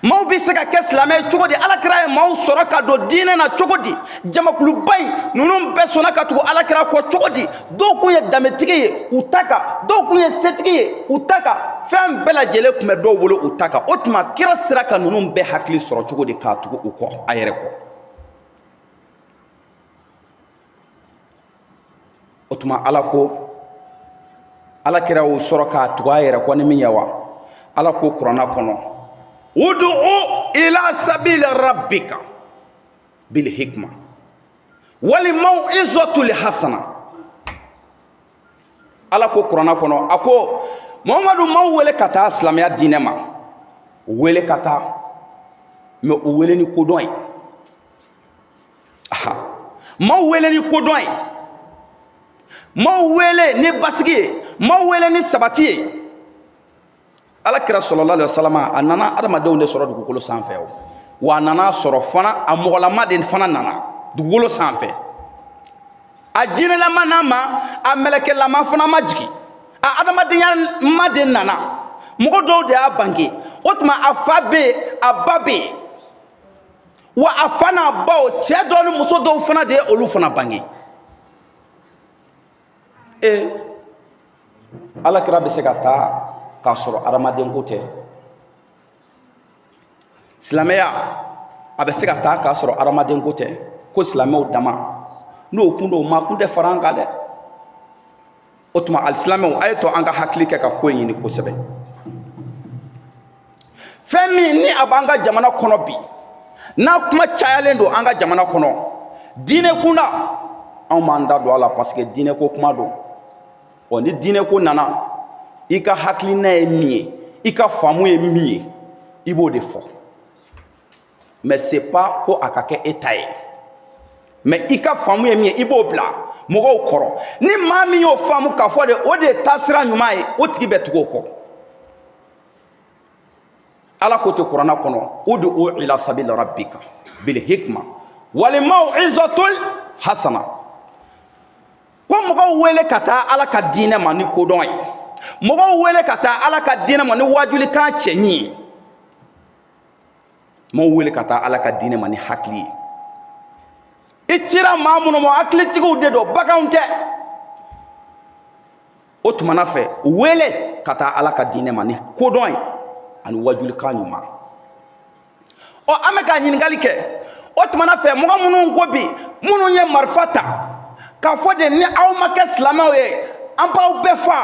Maaw bɛ se ka kɛ silamɛ ye cogo di? Alakira ye maaw sɔrɔ ka don diinɛ na cogo di? Jamakuluba in ninnu bɛɛ sɔnna ka tugu alakira kɔ cogo di? Dɔw kun ye danbetigi ye u ta kan, dɔw kun ye setigi ye u ta kan, fɛn bɛɛ lajɛlen tun bɛ dɔw bolo u ta kan. O tuma kira sera ka ninnu bɛɛ hakili sɔrɔ cogo di k'a tugu u kɔ, a yɛrɛ kɔ? O tuma Ala ko ala kira y'o sɔrɔ k'a tugu a yɛrɛ kɔ ni min ye wa? Ala ko kuranna kɔnɔ: udu ila sabili rabbika bil hikma wal mau'izatul hasana. Ala ko kuranna kɔnɔ, a ko Muhamadu, maaw wele ka taa silamɛya diinɛ ma, wele ka taa, mais u wele ni kodɔn ye. Aha, maaw wele ni kodɔn ye, maaw wele ni basigi ye, maaw wele ni sabati ye. Ala kira sallallahu alaihi wasallam, a nana adamadenw de sɔrɔ dugukolo sanfɛ. O wa, a nana sɔrɔ fana, a mɔgɔlama de fana nana dugukolo sanfɛ. A jinɛlama n'a ma, a mɛlɛkɛlama fana ma jigin, a adamadenya ma de nana. Mɔgɔ dɔw de y'a bange. O tuma a fa bɛ yen, a ba bɛ yen wa, a fa n'a baw, cɛ dɔw ni muso dɔw fana de ye olu fana bange. Ee, Ala kira bɛ se ka taa k'a sɔrɔ adamaden ko tɛ? Silamɛya, a bɛ se ka taa k'a sɔrɔ adamaden ko tɛ, ko silamɛw dama n'o kun don, maa kun tɛ fara an kan dɛ. O tuma alisilamɛw, a ye to an ka hakili kɛ ka ko in ɲini kosɛbɛ. Fɛn min ni a b'an ka jamana kɔnɔ bi, n'a kuma cayalen don an ka jamana kɔnɔ diinɛ kunda, anw b'an da don a la, parce que diinɛ ko kuma don. Ɔ, ni diinɛ ko nana, i ka hakilina ye min ye, i ka faamu ye min ye, i b'o de fɔ. Mais c'est pas ko a ka kɛ e ta ye, mais i ka faamu ye min ye, i b'o bila mɔgɔw kɔrɔ. Ni maa min y'o faamu k'a fɔ de, o de ye taasira ɲuman ye, o tigi bɛ tugu o kɔ. Ala ko tɛ kuranna kɔnɔ: udu ila sabili rabbika bil hikma wal mau'izatul hasana. Ko mɔgɔw wele ka taa Ala ka diinɛ ma ni kodɔn ye, mɔgɔw wele ka taa Ala ka diinɛ ma ni wajulikan cɛɲi ye, mɔgɔw wele ka taa Ala ka diinɛ ma ni hakili ye. I cira maa minnu ma, hakilitigiw de don, baganw tɛ. O tumana fɛ, wele ka taa Ala ka diinɛ ma ni kodɔn ye ani wajulikan ɲuman. Ɔ, an bɛ ka ɲininkali kɛ. O tumana fɛ, mɔgɔ minnu ko bi, minnu ye marifa ta k'a fɔ de ni aw ma kɛ silamɛw ye, an b'aw bɛɛ fa,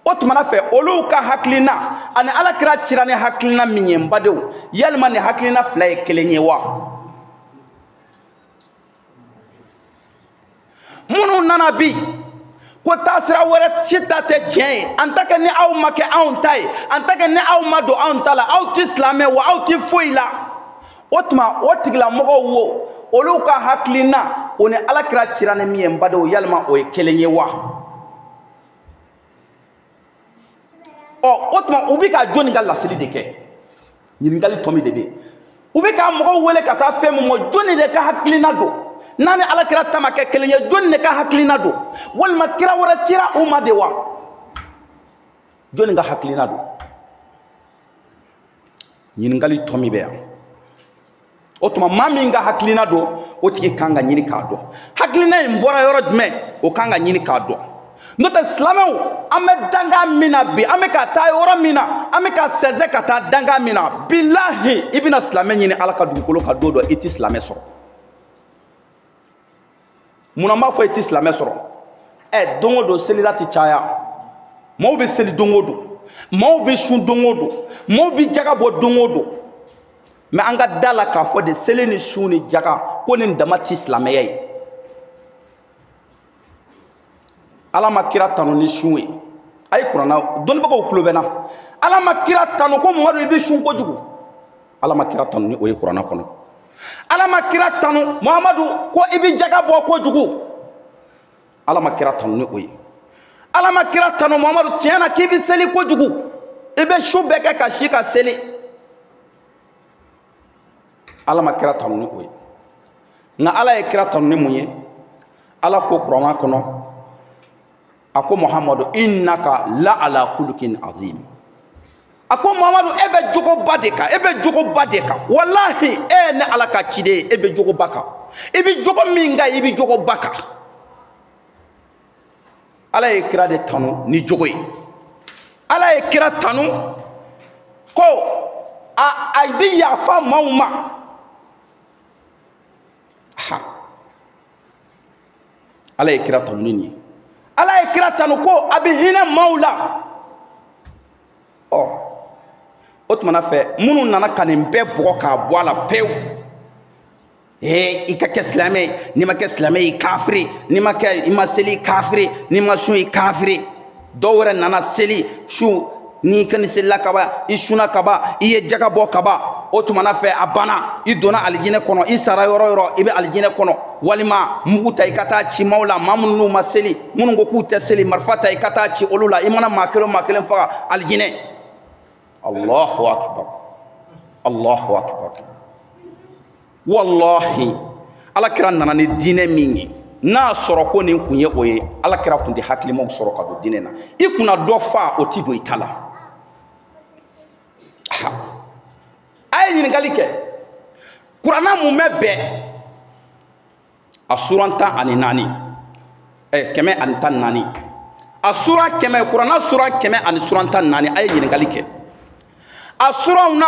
o tumana fɛ, olu ka hakilina ani Ala kira cira ni hakilina min ye, n badenw, yalima ni hakilina fila ye kelen ye wa? Minnu nana bi ko taasira wɛrɛ si ta tɛ tiɲɛ ye, en tant que ni aw ma kɛ anw ta ye, en tant que ni aw ma don anw ta la, aw ti silamɛ wa, aw ti foyi la, o tuma o tigilamɔgɔw wo, olu ka hakilina, o ni Ala kira cira ni min ye, n badenw, yalima o ye kelen ye wa? Ɔ, o tuma u bɛ ka jɔnni ka laseli de kɛ? Ɲininkali tɔ min de bɛ yen, u bɛ ka mɔgɔw wele ka taa fɛn min ma, jɔnni de ka hakilina don? N'a ni Ala kira ta ma kɛ kelen ye, jɔnni de ka hakilina don? Walima kira wɛrɛ cira u ma de wa? Jɔnni ka hakilina don? Ɲininkali tɔ min bɛ yan, o tuma maa min ka hakilina don, o tigi kan ka ɲini k'a dɔn hakilina in bɔra yɔrɔ jumɛn, o kan ka ɲini k'a dɔn. N'o tɛ, silamɛw, an bɛ dankan min na bi, an bɛ ka taa yɔrɔ min na, an bɛ ka sɛnsɛn ka taa dankan min na, bilahi, i bɛna silamɛ ɲini Ala ka dugukolo kan don dɔ, i tɛ silamɛ sɔrɔ. Munna n b'a fɔ i tɛ silamɛ sɔrɔ? Ɛ, don o don selila tɛ caya, maaw bɛ seli don o don, maaw bɛ sun don o don, maaw bɛ jaga bɔ don o don. Mais an ka da la k'a fɔ de, seli ni sun ni jaga ko nin dama tɛ silamɛya ye. Ala ma kira tanu ni sun ye. A ye kuranna dɔnnibagaw tulo bɛ na. Ala ma kira tanu ko Mamadu, i bɛ sun kojugu. Ala ma kira tanu ni o ye kuranna kɔnɔ. Ala ma kira tanu, Muhamadu, ko i bɛ jaga bɔ kojugu. Ala ma kira tanu ni o ye. Ala ma kira tanu, Muhamadu, tiɲɛ na, k'i bɛ seli kojugu, i bɛ su bɛɛ kɛ ka si ka seli. Ala ma kira tanu ni o ye. Nka Ala ye kira tanu ni mun ye? Ala ko kuranna kɔnɔ, a ko Muhamadu: innaka la ala kulukin azim. A ko Muhamadu, e bɛ jogoba de kan, e bɛ jogoba de kan. Walahi, e ye ne Ala ka ciden ye, e bɛ jogoba kan. I bɛ jogo min kan, i bɛ jogoba kan. Ala ye kira de tanu ni jogo ye. Ala ye kira tanu ko a bɛ yafa maaw ma. Ha, Ala ye kira tanu ni nin ye. Ala ye kira tanu ko a bɛ hinɛ maaw la. Ɔ, o tumana fɛ, minnu nana ka nin bɛɛ bugɔ k'a bɔ a la pewu, ee, i ka kɛ silamɛ ye, n'i ma kɛ silamɛ ye, i kafiri, n'i ma kɛ, i ma seli, i kafiri, n'i ma sun, i kafiri. Dɔw yɛrɛ nana seli, sun, n'i kɔni selila kaban, i sunna kaban, i ye jaga bɔ kaban, o tumana fɛ a banna, i donna alijinɛ kɔnɔ, i sara yɔrɔ o yɔrɔ, i bɛ alijinɛ kɔnɔ. Walima mugu ta i ka taa ci maaw la, maa minnu n'u ma seli, minnu ko k'u tɛ seli, marifa ta i ka taa ci olu la, i mana maa kelen o maa kelen faga, alijinɛ. Allahu akbar, Allahu akbar. Wallahi, Ala kira nana ni diinɛ min ye, n'a sɔrɔ ko nin kun ye o ye, Ala kira kun tɛ hakilimaw sɔrɔ ka don diinɛ na. I kunna dɔ fa, o ti don i ta la. A ye ɲininkali kɛ, kuranna mun bɛ bɛn a suran 14, 114, a suran 100, kuranna suran 100 ani suran 14? A ye ɲininkali kɛ a suranw na,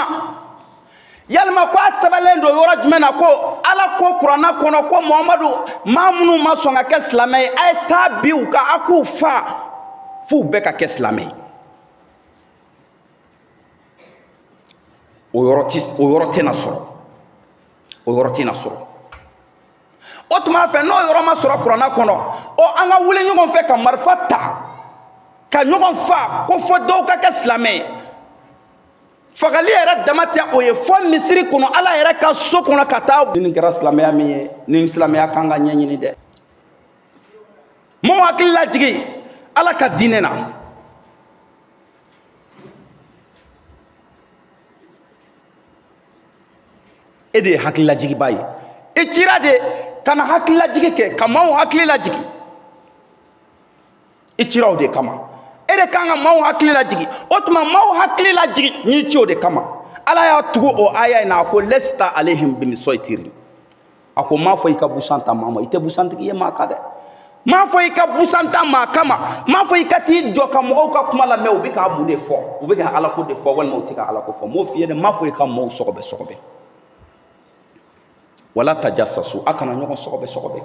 yalima ko a sɛbɛnlen don yɔrɔ jumɛn na ko Ala ko kuranna kɔnɔ ko Muhamadu, maa minnu ma sɔn ka kɛ silamɛ ye, a ye taa bin u kan, a k'u fa f'u bɛɛ ka kɛ silamɛ ye? O yɔrɔ ti, o yɔrɔ tɛna sɔrɔ, o yɔrɔ tɛna sɔrɔ. O tuma fɛ, n'o yɔrɔ ma sɔrɔ kuranna kɔnɔ, ɔ, an ka wuli ɲɔgɔn fɛ ka marifa ta ka ɲɔgɔn fa ko fo dɔw ka kɛ silamɛ ye. Fagali yɛrɛ dama tɛ o ye, fo misiri kɔnɔ, Ala yɛrɛ ka so kɔnɔ ka taa. Nin kɛra silamɛya min ye, nin silamɛya kan ka ɲɛɲini dɛ. Maaw hakili lajigin Ala ka diinɛ na. E de ye hakililajigiba ye, i cira de ka na hakililajigi kɛ, ka maaw hakili lajigi. I cira o de kama, e de kan ka maaw hakili lajigi. O tuma maaw hakili lajigi, n'i ci o de kama. Ala y'a tugu o aya in na, a ko lesta alehim bimusoyitiri. A ko m'a fɔ i ka busan ta maa ma, i tɛ busantigi ye maa kan dɛ. M'a fɔ i ka busan ta maa kama, m'a fɔ i ka t'i jɔ ka mɔgɔw ka kuma lamɛn, u bɛ ka mun de fɔ, u bɛ ka Ala ko de fɔ walima u tɛ ka Ala ko fɔ. M'o f'i ye dɛ. M'a fɔ i ka maaw sɔgɔbɛ sɔgɔbɛ. Wala tajassasu, a kana ɲɔgɔn sɔgɔbɛ sɔgɔbɛ.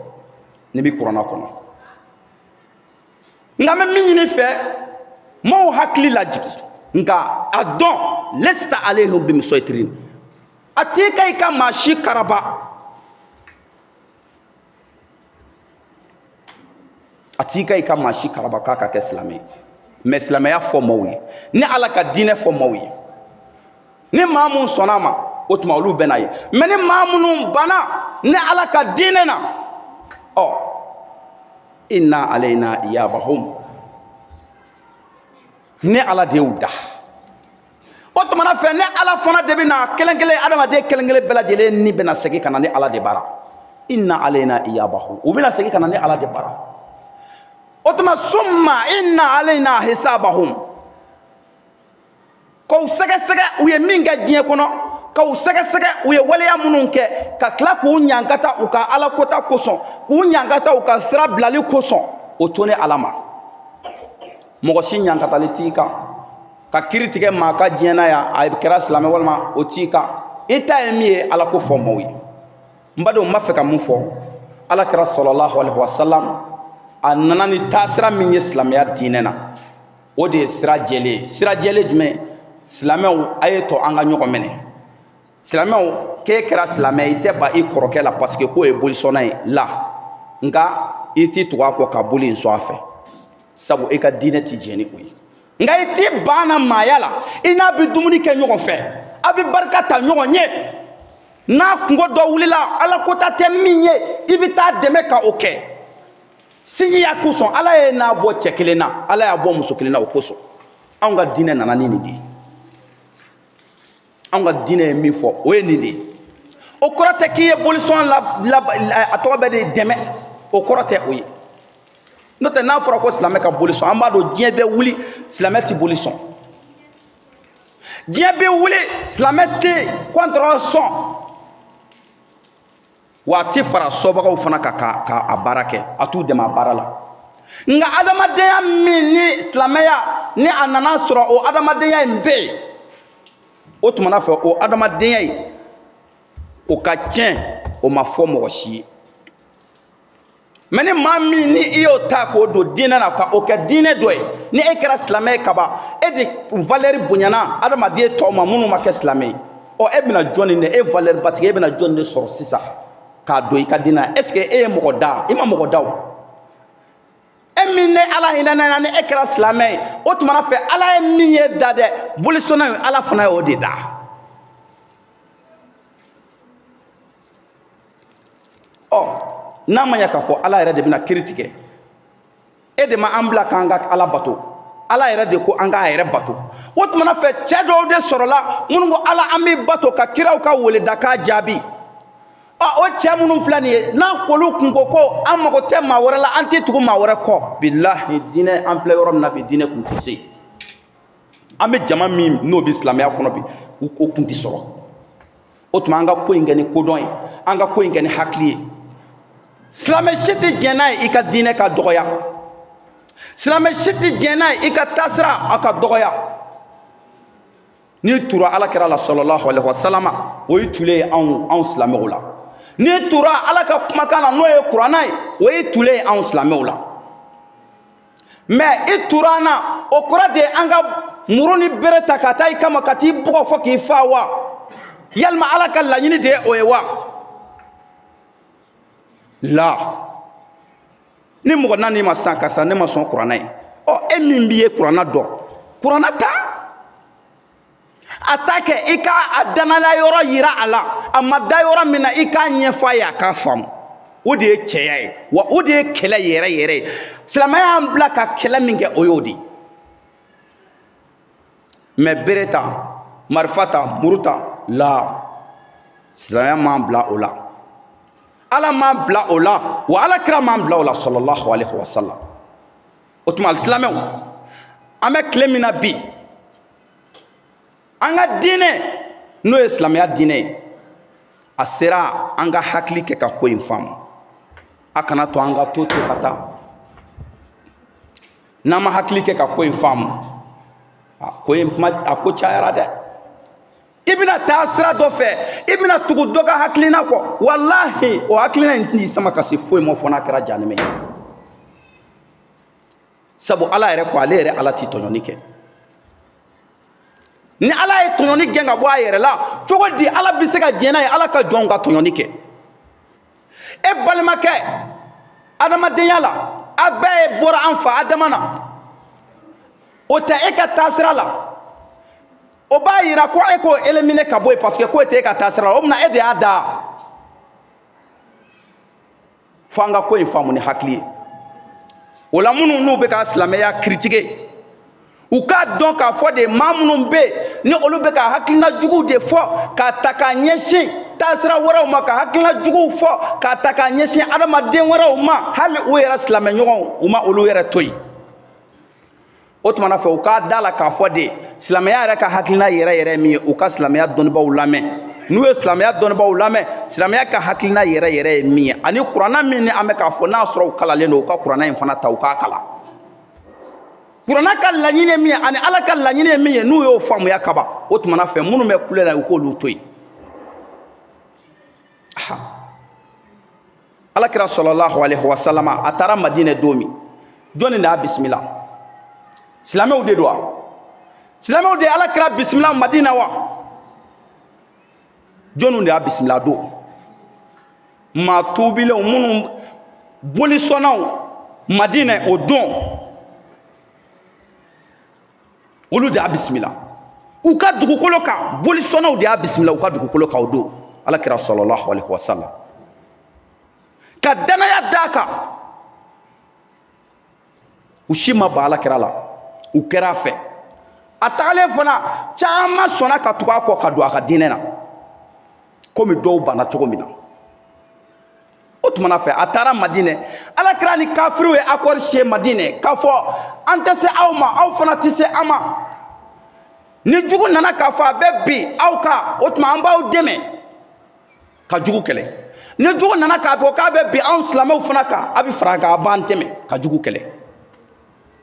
Nin bɛ kuranna kɔnɔ. Nka n bɛ min ɲini fɛ, maaw hakili lajigi, nka a dɔn lesta alehim bimusoyitirin, a t'i ka i ka maa si karaba, a t'i ka i ka maa si karaba k'a ka kɛ silamɛ ye. Mɛ silamɛya fɔ maaw ye, ni Ala ka diinɛ fɔ maaw ye, ni maa mun sɔnna a ma, o tuma olu bɛ n'a ye. Mɛ ni maa minnu banna ni Ala ka diinɛ na, ɔ, inna alayna iyabahum, ne Ala de y'u da. O tumana fɛ, ne Ala fana de bɛ na kelen kelen, adamaden kelen kelen bɛɛ lajɛlen ni bɛna segin ka na ne Ala de bara. Inna alayna iyabahum, u bɛna segin ka na ne Ala de bara. O tuma summa inna alayna hisabahum, k'u sɛgɛsɛgɛ u ye min kɛ diɲɛ kɔnɔ, k'u sɛgɛsɛgɛ u ye waleya minnu kɛ, ka tila k'u ɲankata u ka Ala kota kosɔn, k'u ɲankata u ka sira bilali kosɔn, o to ne Ala ma. Mɔgɔ si ɲankatali t'i kan ka kiri tigɛ maa ka diɲɛ na yan, a kɛra silamɛ walima o t'i kan. I ta ye min ye, Ala ko fɔ maaw ye. N badenw, n b'a fɛ ka mun fɔ? Ala kira sallallahu alaihi wasallam, a nana ni taasira min ye silamɛya diinɛ na, o de ye sira jɛlen ye. Sira jɛlen jumɛn? Silamɛw, a ye to an ka ɲɔgɔn minɛ. Silamɛw, k'e kɛra silamɛ, i tɛ ban i kɔrɔkɛ la parce que k'o ye bolisɔnna ye la, nka i t'i tugu a kɔ ka boli in sɔn a fɛ, sabu i ka diinɛ ti jɛn ni o ye. Nka i t'i ban na maaya la, i n'a bɛ dumuni kɛ ɲɔgɔn fɛ, a bɛ barika ta ɲɔgɔn ye, n'a kunko dɔ wulila, Ala kota tɛ min ye, i bɛ taa dɛmɛ ka o kɛ sinjiya kosɔn. Ala ye n'a bɔ cɛ kelen na, Ala y'a bɔ muso kelen na, o kosɔn anw ka diinɛ nana ni nin de ye. Anw ka diinɛ ye min fɔ, o ye nin de ye. O kɔrɔ tɛ k'i ye bolisɔn la, la, a tɔgɔ bɛ de dɛmɛ, o kɔrɔ tɛ o ye. N'o tɛ, n'a fɔra ko silamɛ ka boli sɔn, an b'a dɔn diɲɛ bɛ wuli, silamɛ tɛ boli sɔn. Diɲɛ bɛ wuli, silamɛ tɛ kɔntɔrɔ sɔn wa a tɛ fara sɔnbagaw fana kan ka a baara kɛ, a t'u dɛmɛ a baara la. Nka adamadenya min ni silamɛya ni a nana sɔrɔ o adamadenya in bɛ yen, o tumana fɛ o adamadenya in o ka tiɲɛ, o ma fɔ mɔgɔ si ye. Mɛ ni maa min ni i y'o ta k'o don diinɛ na ka o kɛ diinɛ dɔ ye, ni e kɛra silamɛ ye kaban, e de valeur bonyana adamaden tɔw ma minnu ma kɛ silamɛ ye. Ɔ e bɛna jɔnni de, e valeur batigi, e bɛna jɔnni de sɔrɔ sisan k'a don i ka diinɛ na? Est ce que e ye mɔgɔ da? I ma mɔgɔ da o. E min ni Ala hinɛna na ni e kɛra silamɛ ye, o tumana fɛ Ala ye min ye da dɛ, bolisɔnna ye, Ala fana y'o de da. Ɔ n'a ma ɲɛ k'a fɔ Ala yɛrɛ de bɛna kiri tigɛ, e de ma an bila k'an ka Ala bato, Ala yɛrɛ de ko an k'a yɛrɛ bato. O tumana fɛ cɛ dɔw de sɔrɔla minnu ko Ala an b'i bato ka kiraw ka weledakan jaabi. Ɔ o cɛ minnu filɛ nin ye, n'a olu kun ko ko an mago tɛ maa wɛrɛ la, an tɛ tugu maa wɛrɛ kɔ, bilahi diinɛ an filɛ yɔrɔ min na bi, diinɛ kun tɛ se. An bɛ jama min n'o bɛ silamɛya kɔnɔ bi, o kun tɛ sɔrɔ. O tuma an ka ko in kɛ ni kodɔn ye, an ka ko in kɛ ni hakili ye. Silamɛ si tɛ jɛn n'a ye i ka diinɛ ka dɔgɔya, silamɛ si tɛ jɛn n'a ye i ka taasira a ka dɔgɔya. N'i tura Ala kira la sallallahu alaihi wasallam, o ye tule ye anw silamɛw la. N'i tura Ala ka kumakan na, n'o ye kuranna ye, o ye tule ye anw silamɛw la. Mɛ i tura an na, o kɔrɔ de ye an ka muru ni bere ta ka taa i kama ka t'i bugɔ fo k'i fa wa? Yalima Ala ka laɲini de ye o ye wa? La, ni mɔgɔ nan'i ma sisan, karisa ne ma sɔn kuranna ye, ɔ e min b'i ye kuranna dɔn, kuranna ta a ta kɛ i ka a danaya yɔrɔ yira a la, a ma da yɔrɔ min na i k'a ɲɛfɔ a ye a k'a faamu. O de ye cɛya ye, wa o de ye kɛlɛ yɛrɛ yɛrɛ ye. Silamɛya y'an bila ka kɛlɛ min kɛ, o y'o de ye. Mɛ bere ta, marifa ta, muru ta la, silamɛya m'an bila o la, Ala m'an bila o la, wa Ala kira m'an bila o la sallallahu alaihi wa sallam. O tuma alisilamɛw, an bɛ tile min na bi, an ka diinɛ n'o ye silamɛya diinɛ ye, a sera an ka hakili kɛ ka ko in faamu. A kana to an ka to ten ka taa. N'an ma hakili kɛ ka ko in faamu, a ko in kuma a ko cayara dɛ. I bɛna taa sira dɔ fɛ, i bɛna tugu dɔ ka hakilina kɔ, walahi o hakilina in tɛn'i sama ka se foyi ma fo n'a kɛra jahanama ye. Sabu Ala yɛrɛ ko ale yɛrɛ Ala ti tɔɲɔni kɛ. Ni Ala ye tɔɲɔni gɛn ka bɔ a yɛrɛ la, cogo di Ala bɛ se ka jɛn n'a ye Ala ka jɔnw ka tɔɲɔni kɛ? E balimakɛ, adamadenya la a bɛɛ ye bɔra an fa Adama na, o tɛ e ka taasira la, o b'a yira ko e k'o éliminer ka bɔ yen parce que k'o tɛ e ka taasira la. O bɛna e de y'a da. Fo an ka ko in faamu ni hakili ye. O la minnu n'u bɛ ka silamɛya critiquer, u k'a dɔn k'a fɔ de maa minnu bɛ yen ni olu bɛ ka hakilina juguw de fɔ k'a ta k'a ɲɛsin taasira wɛrɛw ma, ka hakilina juguw fɔ k'a ta k'a ɲɛsin adamaden wɛrɛw ma, hali u yɛrɛ silamɛɲɔgɔnw, u ma olu yɛrɛ to yen. O tuma na fɛ u k'a da la k'a fɔ de silamɛya yɛrɛ ka hakilina yɛrɛ yɛrɛ min ye, u ka silamɛya dɔnnibaaw lamɛn. N'u ye silamɛya dɔnnibaaw lamɛn, silamɛya ka hakilina yɛrɛ yɛrɛ ye min ye, ani kuranna min ni an bɛ k'a fɔ n'a sɔrɔ u kalalen don, u ka kuranna in fana ta u k'a kalan. Kuranna ka laɲini ye min ye ani Ala ka laɲini ye min ye, n'u y'o faamuya kaban, o tuma na fɛ minnu bɛ kule la, u k'olu to yen. Ala kira sallallahu alaihi wa sallam a taara Madinɛ don min, jɔnni de y'a bisimila? Silamɛw de don wa? Silamɛw de ye Ala kira bisimila Madina wa? Jɔnniw de y'a bisimila don? Maa tuubilenw minnu bolisɔnnaw Madinɛ o don, olu de y'a bisimila u ka dugukolo kan. Bolisɔnnaw de y'a bisimila u ka dugukolo kan o don. Ala kira sallallahu alaihi wa sallam ka danaya d'a kan, u si ma ban Ala kira la, u kɛra a fɛ. A tagalen fana, caman sɔnna ka tugu a kɔ ka don a ka diinɛ na, komi dɔw banna cogo min na. O tuma na fɛ a taara Madinɛ, Ala kira ni kafiriw ye accord signé Madinɛ k'a fɔ an tɛ se aw ma, aw fana tɛ se an ma. Ni jugu nana k'a fɔ a bɛ bin aw kan, o tuma an b'aw dɛmɛ ka jugu kɛlɛ. Ni jugu nana k'a fɔ k'a bɛ bin anw silamɛw fana kan, a bɛ fara an kan, a b'an dɛmɛ ka jugu kɛlɛ.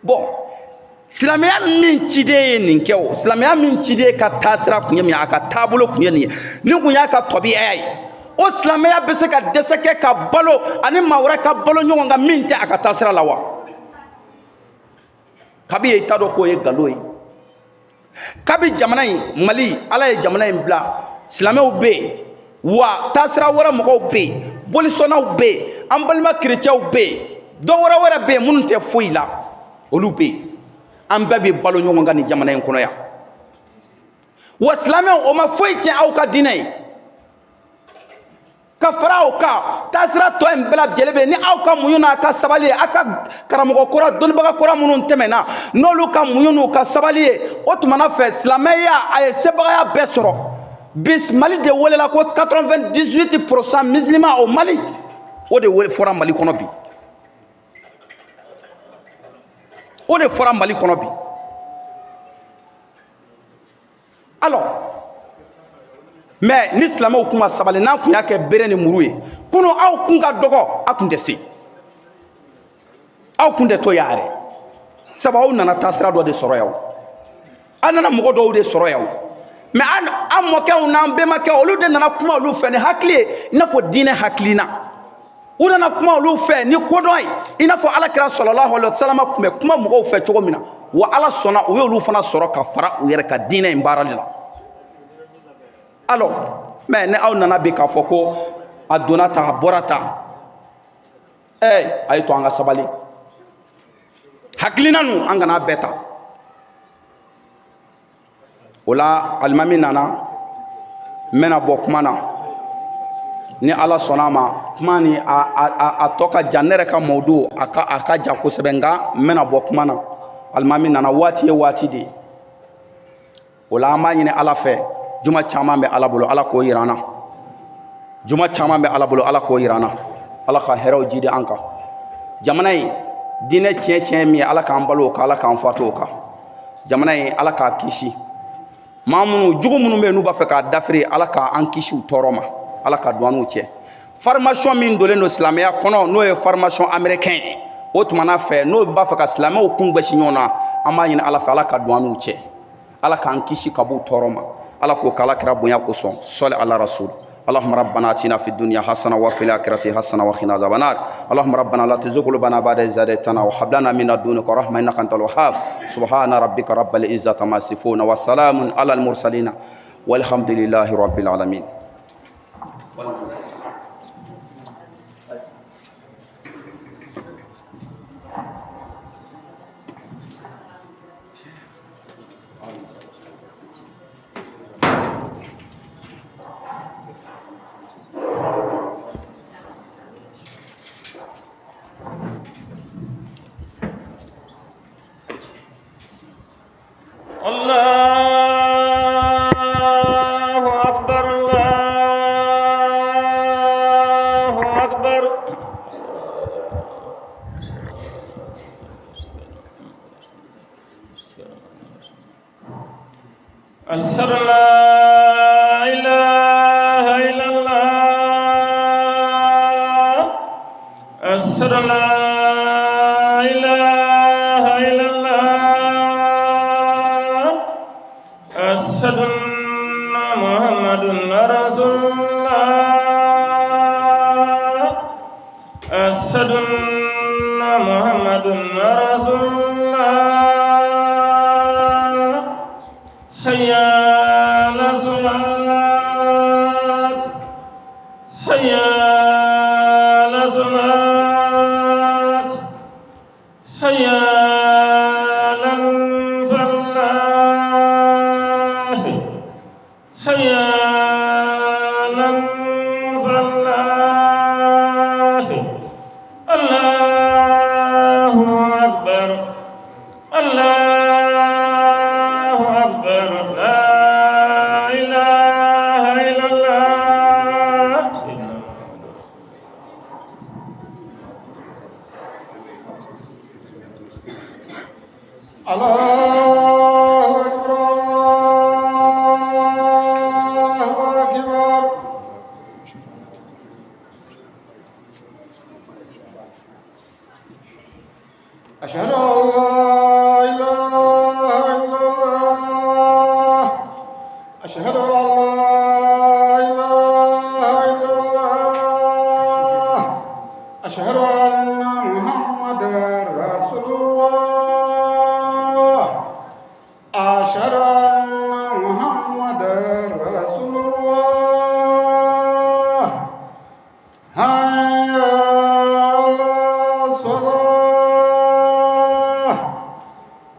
Bon, silamɛya min ciden ye nin kɛ, o silamɛya min ciden ka taasira kun ye min ye, a ka taabolo kun ye nin ye, nin kun y'a ka tɔbiya ye, o silamɛya bɛ se ka dɛsɛ kɛ ka balo ani maa wɛrɛ ka balo ɲɔgɔn kan min tɛ a ka taasira la wa? Kabi ye i t'a dɔn k'o ye nkalon ye. Kabi jamana in, Mali, Ala ye jamana in bila, silamɛw bɛ yen wa taasira wɛrɛ mɔgɔw bɛ yen, bolisɔnnaw bɛ yen, an balima kerecɛnw bɛ yen, dɔ wɛrɛ wɛrɛ bɛ yen minnu tɛ foyi la, olu bɛ yen. An bɛɛ bɛ balo ɲɔgɔn kan nin jamana in kɔnɔ yan. Wa silamɛw, o ma foyi tiɲɛ aw ka diinɛ ye. Ka fara o kan, taasira tɔ in bɛɛ lajɛlen bɛ ni aw ka muɲu n'a ka sabali ye, aw ka karamɔgɔ kɔrɔ, dɔnnibaga kɔrɔ minnu tɛmɛna, n'olu ka muɲu n'u ka sabali ye, o tumana fɛ silamɛya a ye sebagaya bɛɛ sɔrɔ. Bi Mali de welela ko 98% musulman au Mali, o de fɔra Mali kɔnɔ bi, o de fɔra Mali kɔnɔ bi. Alors, mais ni silamɛw kun ma sabali, n'an kun y'a kɛ bere ni muru ye kunu, aw kun ka dɔgɔ, aw kun tɛ se, aw kun tɛ to yan yɛrɛ. Sabu aw nana taasira dɔ de sɔrɔ yan, o aw nana mɔgɔ dɔw de sɔrɔ yan, o mais an mɔkɛw n'an bɛnbakɛw, olu de nana kuma olu fɛ ni hakili ye, i n'a fɔ diinɛ hakilina. U nana kuma olu fɛ ni kodɔn ye, i n'a fɔ Ala kira sɔlɔlahu alayhi wa sallam tun bɛ kuma mɔgɔw fɛ cogo min na. Wa Ala sɔnna, u y'olu fana sɔrɔ ka fara u yɛrɛ ka diinɛ in baarali la. Alors, mais ni aw nana bi k'a fɔ ko a donna tan, a bɔra tan, a ye to an ka sabali. Hakilina ninnu, an kana bɛɛ ta. O la alimami nana, n bɛna bɔ kuma na ni Ala sɔnna a ma. Kuma ni a tɔ ka jan, ne yɛrɛ ka mawudu a ka jan kosɛbɛ, nka n bɛna bɔ kuma na. Alimami nana, waati ye waati de ye. O la an b'a ɲini Ala fɛ, juma caman bɛ Ala bolo, Ala k'o yira an na. Juma caman bɛ Ala bolo, Ala k'o yira an na. Ala ka hɛrɛw jidi an kan. Jamana in diinɛ tiɲɛ tiɲɛ min ye, Ala k'an balo o kan, Ala k'an fatu o kan. Jamana in, Ala k'a kisi maa minnu jugu minnu bɛ yen n'u b'a fɛ k'a dafiri, Ala k'an kisi u tɔɔrɔ ma, Ala ka don an n'u cɛ. Formation min donnen don silamɛya kɔnɔ, n'o ye formation américain ye, o tumana fɛ n'o b'a fɛ ka silamɛw kun gosi ɲɔgɔn na, an b'a ɲini Ala fɛ, Ala ka don an n'u cɛ, Ala k'an kisi ka b'u tɔɔrɔ ma. Ala k'o k'Ala kira bonya kosɔn. Sɔli ala rasul. اللهم ربنا اتنا في الدنيا حسنه وفي الاخره حسنه وقنا عذاب النار. اللهم ربنا لا تزغ قلوبنا بعد إذ هديتنا وهب لنا من لدنك رحمه انك انت الوهاب. سبحان ربك رب العزه عما يصفون وسلام على المرسلين والحمد لله رب العالمين. الله أكبر، الله أكبر. أشهد أن لا إله إلا الله، أشهد أن لا إله إلا الله، أشهد أن محمد رسول الله، أشهد أن محمد رسول الله. حي على الصلاة، حي على الصلاة، حي على الفلاح، حي على الفلاح. الله أكبر، الله أكبر، لا إله إلا الله. أشهد أن لا إله إلا الله أشهد أن لا إله إلا الله أشهد أن محمدا رسول الله أشهد أن محمدا رسول الله حي على الصلاة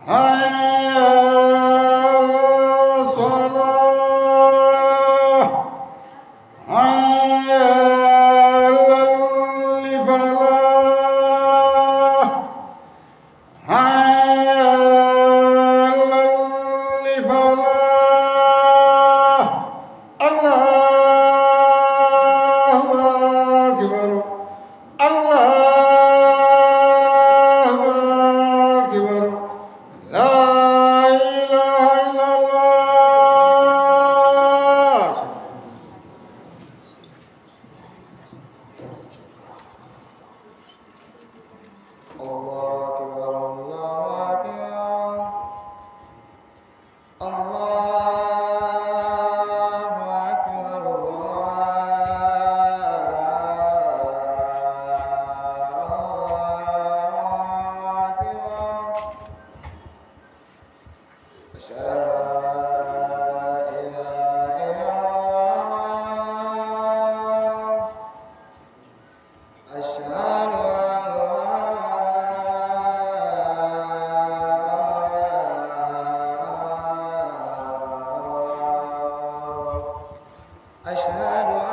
حي على الصلاة حي على الفلاح حي على الفلاح الله أكبر الله أكبر لا إله إلا الله. الله أكبر الله أكبر الله أكبر الله أكبر أشهد أن لا إله إلا الله أشهد أن لا أشهد